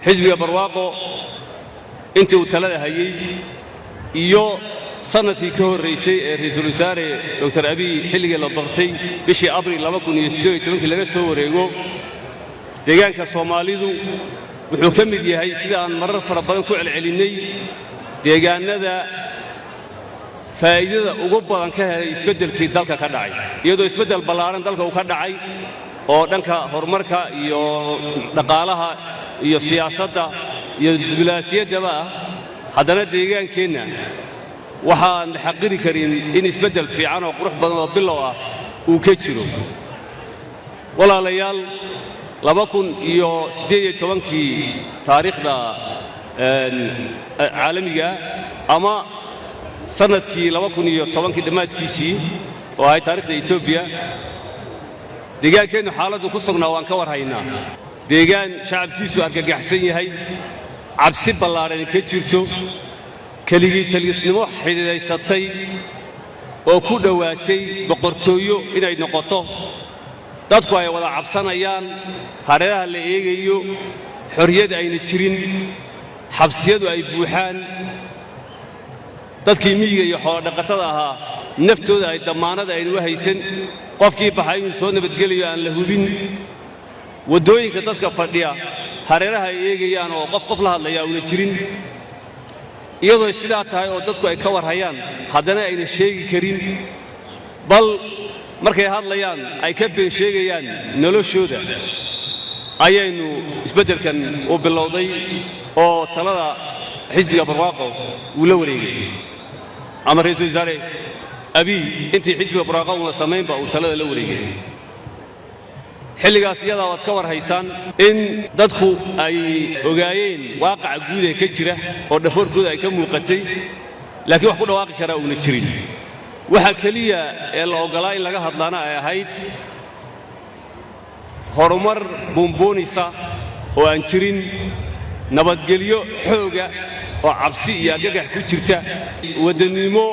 Xisbiga Barwaaqo intii uu talada hayey iyo sannadkii ka horraysay ee Ra'iisul Wasaare Doktor Abiy xilligii la doortay bishii Abril 2018 laga soo wareego, deegaanka Soomaalidu wuxuu ka mid yahay, sida aan marar fara badan ku celcelinnay, deegaannada faa'iidada ugu badan ka helay isbeddelkii dalka ka dhacay. Iyadoo isbeddel ballaaran dalka uu ka dhacay oo dhanka horumarka iyo dhaqaalaha iyo siyaasadda iyo diblomaasiyaddaba ah, haddana deegaankeenna waxaan la xaqiri karin in isbeddel fiican oo qurux badan oo bilow ah uu ka jiro. Walaalayaal, 2018-kii taariikhda caalamiga ama sannadkii 2010-kii dhammaadkiisii oo ahayd taarikhda Etoobiya, deegaankeennu xaaladdu ku sugnaa waan ka war haynaa. Deegaan shacabkiisu argagaxsan yahay, cabsi ballaadhan ka jirto, keligii talisnimo xididaysatay oo ku dhowaatay boqortooyo inay noqoto, dadku ay wada cabsanayaan, hareeraha la eegayo, xorriyad ayna jirin, xabsiyadu ay buuxaan, dadkii miyiga iyo xoolodhaqatada ahaa naftooda ay dammaanada aynu u haysan, qofkii baxay inuu soo nabadgelayo aan la hubin, waddooyinka dadka fadhiya hareeraha ay eegayaan oo qof qof la hadlaya uuna jirin. Iyadoo sidaa tahay oo dadku ay ka warhayaan, haddana ayna sheegi karin, bal markay hadlayaan ay ka been sheegayaan noloshooda, ayaynu isbeddelkan u bilowday oo talada xisbiga Barwaaqo uu la wareegay, ama Ra'iisul Wasaare Abiy intii xisbiga Barwaaqo uuna samaynba uu talada la wareegay. Xilligaas iyadaa waad ka war haysaan in dadku ay ogaayeen waaqaca guud ee ka jira oo dhafoorkooda ay ka muuqatay, laakiin wax ku dhawaaqi karaa uuna jirin. Waxa keliya ee la oggolaa in laga hadlaana ay ahayd horumar buunbuunisa oo aan jirin, nabadgelyo xooga oo cabsi iyo argagax ku jirta, waddannimo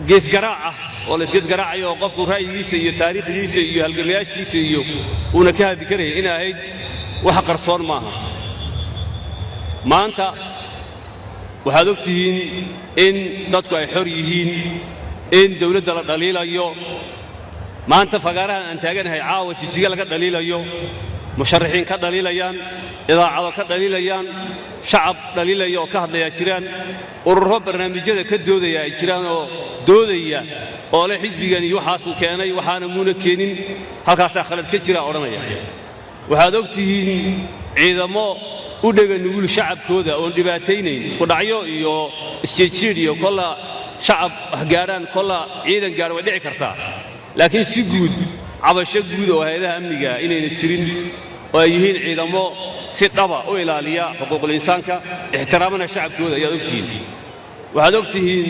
geesgaraac ah oo la isgeesgaraacayo oo qofku ra'yigiisa iyo taariikhdiisa iyo halgamayaashiisa iyo uuna ka hadli karaya inay ahayd. Wax qarsoon maaha. Maanta waxaad og tihiin in dadku ay xor yihiin, in dawladda la dhaliilayo. Maanta fagaarahan aan taaganahay caawa Jijiga laga dhaliilayo, musharaxiin ka dhaliilayaan, idaacado ka dhaliilayaan, shacab dhaliilaya oo ka hadlayaa jiraan, ururo barnaamijyada ka doodaya ay jiraan oo doodaya oo leh xisbigani waxaasuu keenay, waxaana muuna keenin, halkaasaa khalad ka jira odhanaya. Waxaad og tihiin ciidamo u dhega nugul shacabkooda oon dhibaataynayn, iskudhacyo iyo isjiidjiidh iyo kolla shacab wax gaadhaan, kolla ciidan gaadho way dhici kartaa, laakiin si guud cabasho guud oo hay-adaha amniga inayna jirin oo ay yihiin ciidamo si dhaba u ilaaliya xuquuqul insaanka, ixtiraamana shacabkooda ayaad og tihiin. Waxaad og tihiin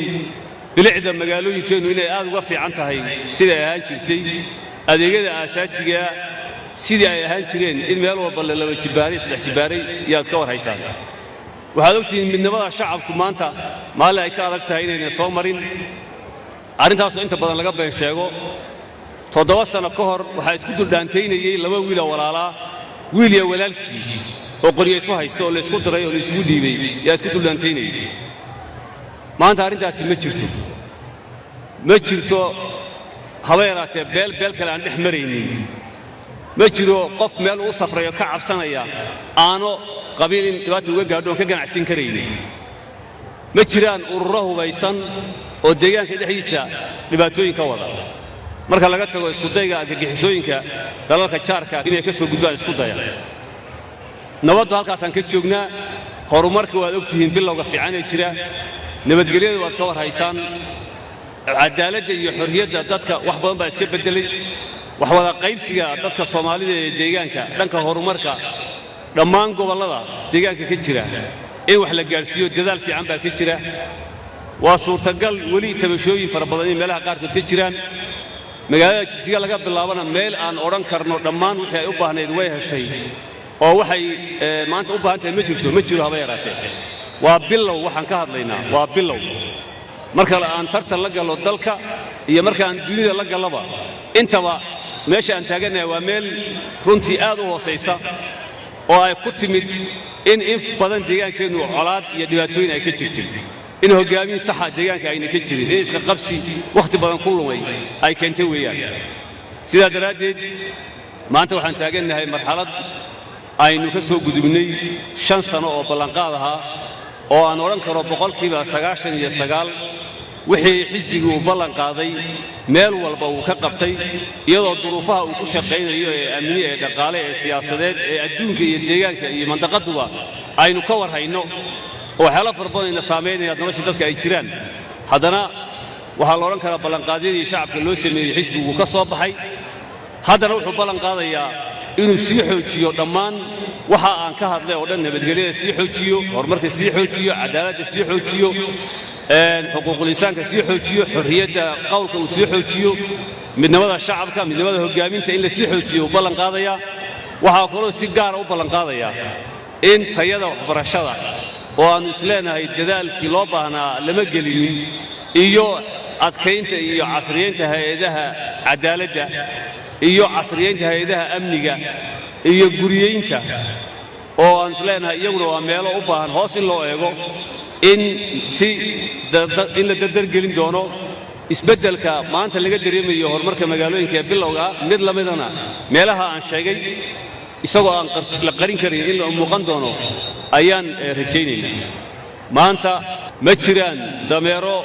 bilicda magaalooyinkeennu inay aad uga fiican tahay siday ahaan jirtay, adeegyada aasaasigaa sidii ay ahaan jireen in meel walba la laba jibbaaray, saddex jibbaaray yaad ka war haysaan. Waxaad og tihiin midnimada shacabku maanta maalin ay ka adag tahay inayna soo marin. Arrintaasoo inta badan laga been sheego. 7 sano ka hor waxaa isku duldhaantaynayey laba wiiloo walaalaa, wiil iyo walaalkii oo qoryo isu haysta oo laysku diray oo laysugu dhiibay yaa isku duldhaantaynayey. Maanta arrintaasi ma jirto, ma jirto haba yaraatee. Beel beel kale aan dhex maraynin ma jiro. Qof meel uu safrayo ka cabsanaya aano qabiil in dhibaata uga gaadho oon ka ganacsin karaynin ma jiraan. Ururo hubaysan oo deegaanka dhexdiisa dhibaatooyin ka wada, marka laga tago iskudayga argagixisooyinka dalalka jaarka inay ka soo gudbaan isku daya. Nabaddu halkaasaan ka joognaa. Horumarka waad og tihiin, bilowga fiicanee jira. Nabadgelyada waad ka war haysaan. Cadaaladda iyo xorriyadda dadka wax badan baa iska beddelay. Wax wada qaybsiga dadka Soomaalida ee deegaanka dhanka horumarka dhammaan gobollada deegaanka ka jira in wax la gaadhsiiyo dadaal fiican baa ka jira. Waa suurtagal weli tabashooyin fara badan in meelaha qaarkood ka jiraan. Magaalada Jigjiga laga bilaabana meel aan odhan karno dhammaan wixii ay u baahnayd way heshay oo waxay maanta u baahan tahay ma jirto, ma jiro haba yaraatee. Waa bilow waxaan ka hadlaynaa, waa bilow. Marka aan tartan la gallo dalka iyo markaan dunida la gallaba, intaba meesha aan taagannahay waa meel runtii aad u hoosaysa. Oo ay ku timid in badan deegaankeennu colaad iyo dhibaatooyin ay ka jirtay, in hoggaamin saxa deegaanka ayna ka jirin, in iska qabsi wakhti badan ku lumay ay keentay weeyaan. Sidaa daraaddeed, maanta waxaan taagannahay marxalad aynu ka soo gudubnay 5 sano oo ballanqaad ahaa, oo aan odhan karo 99% wixii xisbigii uu ballan qaaday meel walba uu ka qabtay, iyadoo duruufaha uu ku shaqaynayo ee amni, ee dhaqaale, ee siyaasadeed, ee adduunka iyo deegaanka iyo mandaqaduba aynu ka war hayno, oo waxyaala fara badan ayna saamaynayaan nolosha dadka ay jiraan. Haddana waxaa la odhan karaa ballanqaadyadii shacabka loo sameeyey xisbigu ka soo baxay. Haddana wuxuu ballan qaadayaa inuu sii xoojiyo dhammaan waxa aan ka hadlay oo dhan: nabadgelyada sii xoojiyo, horumarka sii xoojiyo, cadaaladda sii xoojiyo, xuquuqul insaanka sii xoojiyo, xorriyadda qowlka uu sii xoojiyo, midnimada shacabka, midnimada hoggaaminta in la sii xoojiyo uu ballan qaadayaa. Waxaa kaloo si gaara u ballan qaadayaa in tayada waxbarashada, oo aannu isleenahay dadaalkii loo baahnaa lama gelinin, iyo adkaynta iyo casriyeynta hay-adaha cadaaladda iyo casriyeynta hay-adaha amniga iyo guriyeynta, oo aan isleenahay iyaguna waa meelo u baahan hoos in loo eego, in si in la dardargelin doono. Isbeddelka maanta laga dareemayo horumarka magaalooyinka ee bilowga ah mid la midana meelaha aan sheegay, isagoo aan la qarin karin, in la muuqan doono ayaan rajaynaynaa. Maanta ma jiraan dameero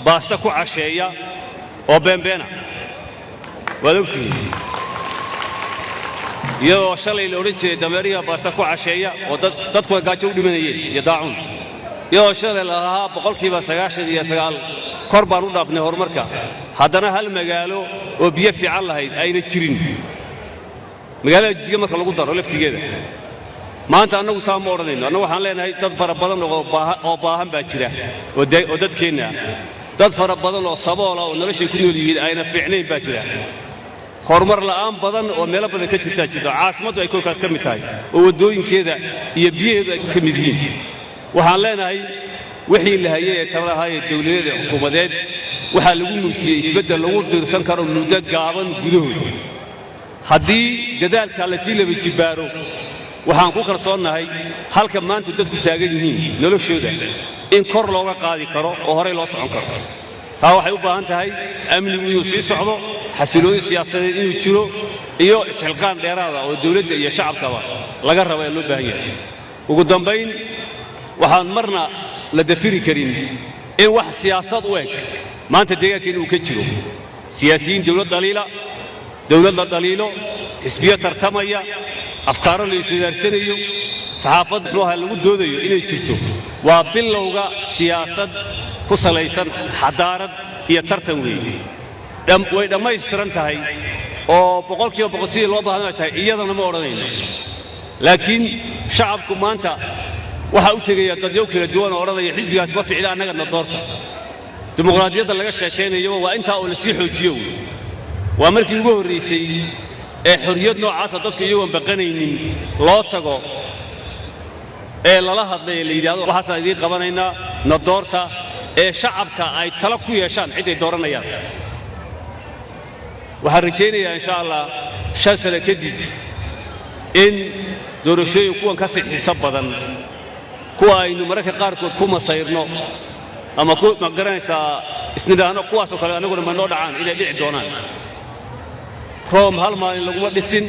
baasta ku casheeya oo beenbeena, waad ogtihiin, iyadoo shalay la odhan jiray dameeriha baasta ku casheeya oo dadkuna gaajo u dhimanayeen iyo daacuun, iyadoo shalay la lahaa 99% kor baan u dhaafnay horumarka, haddana hal magaalo oo biyo fiican lahayd ayna jirin, magaalada Jijiga marka lagu daro laftigeeda. Maanta annagu saa ma odhanayno. Annagu waxaan leenahay dad fara badan oo baahan baa jira oo dadkeenna ah, dad fara badan oo saboola oo noloshay ku nool yihiin ayna fiicnayn baa jira, horumar la'aan badan oo meelo badan ka jirtaa jirta, caasimaddu ay kolkaas ka mid tahay, oo waddooyinkeeda iyo biyaheedu ay ka mid yihiin. Waxaan leenahay wixii la hayay ee tabar ahaa ee dawladeed ee xukuumadeed waxaa lagu muujiyey isbeddel lagu diirsan karo muddo gaaban gudahood. Haddii dadaalkaa la sii laba jibbaaro, waxaan ku kalsoonnahay halka maanta dadku taagan yihiin noloshooda in kor looga qaadi karo oo horey loo socon karo. Taa waxay u baahan tahay amnigu inuu sii socdo, xasilooni siyaasadeed inuu jiro, iyo isxilqaan dheeraada oo dawladda iyo shacabkaba laga rabo ee loo baahan yahay. Ugu dambayn, waxaan marna la dafiri karin in wax siyaasad u eg maanta deegaanka inuu ka jiro: siyaasiyiin dawlad dhaliila, dawlad la dhaliilo, xisbiyo tartamaya, afkaaro la iswadaarsanayo, saxaafad muxuu ahaa lagu doodayo inay jirto. Waa bilowga siyaasad ku salaysan xadaarad iyo tartan weeye. Way dhammaystiran tahay oo 100% sidii loo baahdan ay tahay iyadana ma odhanayno, laakiin shacabku maanta waxaa u tegaya dadyow kala duwan oo odhanaya xisbigaas ma ficla, annagana doorta. Dimuqraadiyadda laga sheekaynayaba waa intaa oo la sii xoojiyo wey. Waa markii ugu horraysay ee xorriyad noocaasa dadku iyagoon baqanaynin loo tago ee lala hadlay ee la yidhahdo waxaasaan idiin qabanaynaa, na doorta, ee shacabka ay talo ku yeeshaan cidday dooranayaan. Waxaan rajaynayaa, insha Allah, 5 sano kadib in doorashooyin kuwan ka sii xiiso badan, kuwa aynu mararka qaarkood ku masayrno ama ku ma garanaysaa isnidhaahno kuwaasoo kale annaguna ma noo dhacaan, inay dhici doonaan. Room hal maalin laguma dhisin.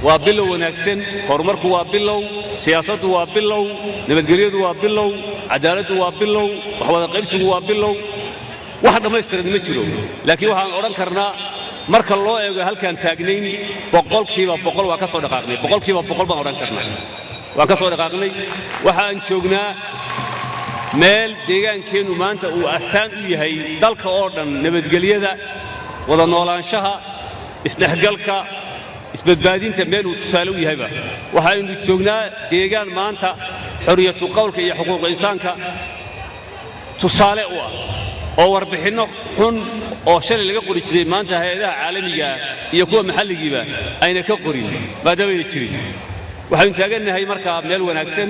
Waa bilow wanaagsan. Horumarku waa bilow, siyaasaddu waa bilow, nabadgelyadu waa bilow, cadaaladdu waa bilow, wax wada qaybsigu waa bilow. Wax dhammaystiran ma jiro, laakiin waxaan odhan karnaa marka loo eego halkaan taagnayn 100% waan ka soo dhaqaaqnay. 100% baan odhan karnaa waan ka soo dhaqaaqnay. Waxaan joognaa meel deegaankeennu maanta uu astaan u yahay dalka oo dhan: nabadgelyada, wada noolaanshaha, isdhexgalka, isbadbaadinta, meel uu tusaale u yahayba. Waxaynu joognaa deegaan maanta xorriyatu qowlka iyo xuquuqa insaanka tusaale u ah, oo warbixinno xun oo shalay laga qori jiray maanta hay-adaha caalamiga ah iyo kuwa maxalligiiba ayna ka qorin, maadaamayna jirin. Waxaynu taagannahay markaa meel wanaagsan.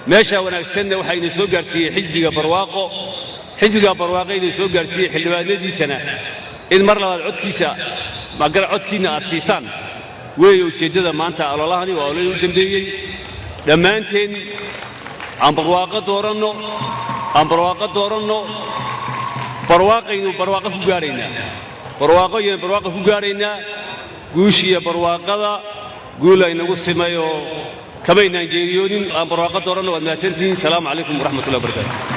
Meesha wanaagsanna waxaa idin soo gaarsiiyey xisbiga Barwaaqo. Xisbiga Barwaaqo idin soo gaarsiiyey xildhibaanadiisana in mar labaad codkiisa magara codkiinna aad siisaan weeye ujeeddada maanta ololahani waa ololihii u dambeeyey. Dhammaanteen aan barwaaqo dooranno, aan barwaaqo dooranno. Barwaaqaynu barwaaqo ku gaadhaynaa, barwaaqo ayaynu barwaaqo ku gaadhaynaa. Guushiiyo barwaaqada guul aynagu simayoo kamaynaan geeriyoonin. Aan barwaaqo dooranno. Waad mahadsantihiin. Salaamu calaykum waraxmatullahi wabarakatu.